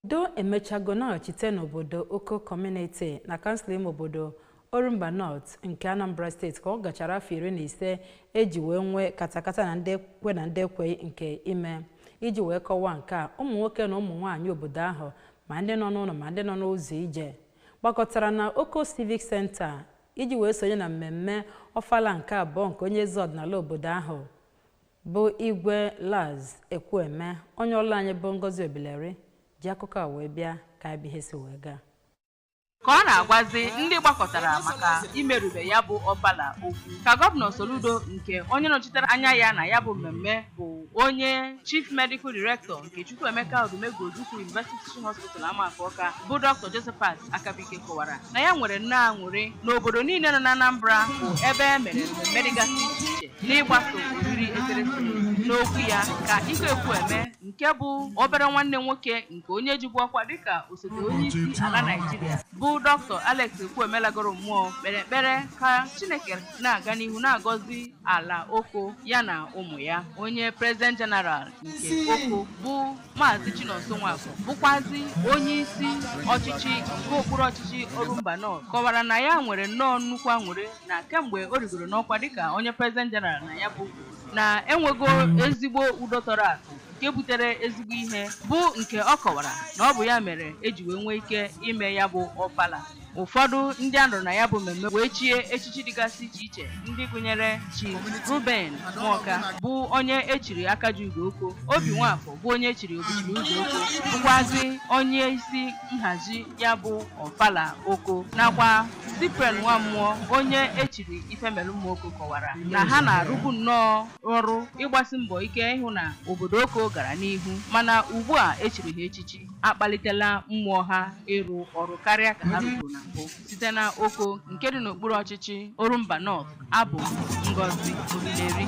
Udo emechago nọghachite n'obodo Oko Community na kansụl ime obodo Orumba North nke Anambra Steeti ka ọ gachara afọ 15 eji wee nwee katakata na ndị ekwe na ndị ekweghị nke ime. Iji wee kọwaa nke a, ụmụ nwoke na ụmụ nwaanyị obodo ahụ, ma ndị nọ n'ụlọ ma ndị nọ n'ụzọ ije, gbakọtara na Oko Civic Center iji wee sonye na mmemme ọfala nke abụọ nke onye eze ọdịnala obodo ahụ bụ Igwe Laz Ekwueme. Onye ọlụ anyị bụ Ngozi Obileri ji akụkọ a wee bịa ka ebe ihe si wee gaa. Ka ọ na-agwazi ndị gbakọtara maka imerube ya bụ ọfala okwu, ka Gọvanọ Soludo, nke onye nọchitere anya ya na ya bụ mmemme bụ onye Chief Medical Director nke Chukwuemeka Odumegwu Ojukwu University Teaching Hospital, Amaku Awka, bụ Dr. Josephat Akabike, kọwara na ya nwere nnọọ aṅụrị n'obodo niile nọ na Anambra bụ ebe e mere mmemme dịgasị iche iche n'ịgbaso oriri ekeresimesi. N'okwu ya, ka Ike Ekwueme, nke bụ obere nwanne nwoke nke onye jibu ọkwa dịka osote onye isi ala Naijiria bụ Dr. Alex Ekwueme lagoro mmụọ, kpere ekpere ka Chineke na-aga n'ihu na-agọzi ala Oko ya na ụmụ ya. Onye President General nke Oko bụ Maazị Chinonso Nwafọ, bụkwazi onye isi ọchịchị nke okpuru ọchịchị Orumba North, kọwara na ya nwere nnọọ nnukwu aṅụrị na kemgbe o rigoro n'ọkwa dịka onye President General na ya bụ na enwego ezigbo udo tọrọ atọ nke butere ezigbo ihe, bụ nke ọ kọwara na ọ bụ ya mere eji wee nwee ike ime ya bụ ọfala. Ụfọdụ ndị a nụrụ na ya bụ mmemme wee chie echichi dịgasị iche iche, ndị gụnyere Chief Ruben Nwoka, bụ onye echiri aka ji ugo Oko, Obi Nwafọ, bụ onye echiri obichiri ụzọ Oko, bụkwazi onye isi nhazi ya bụ ọfala Oko, nakwa Cyprian Nwammụọ, onye echiri Ifemelụmoko, kọwara na ha na-arụbu nnọọ ọrụ ịgbasi mbọ ike ịhụ na obodo Oko gara n'ihu, mana ugbu a echiri ha echichi akpalitela mmụọ ha ịrụ ọrụ karịa ka ha rụburu na mbụ. Site na Oko nke dị n'okpuru ọchịchị Orumba North, abụ Ngozi Obileri.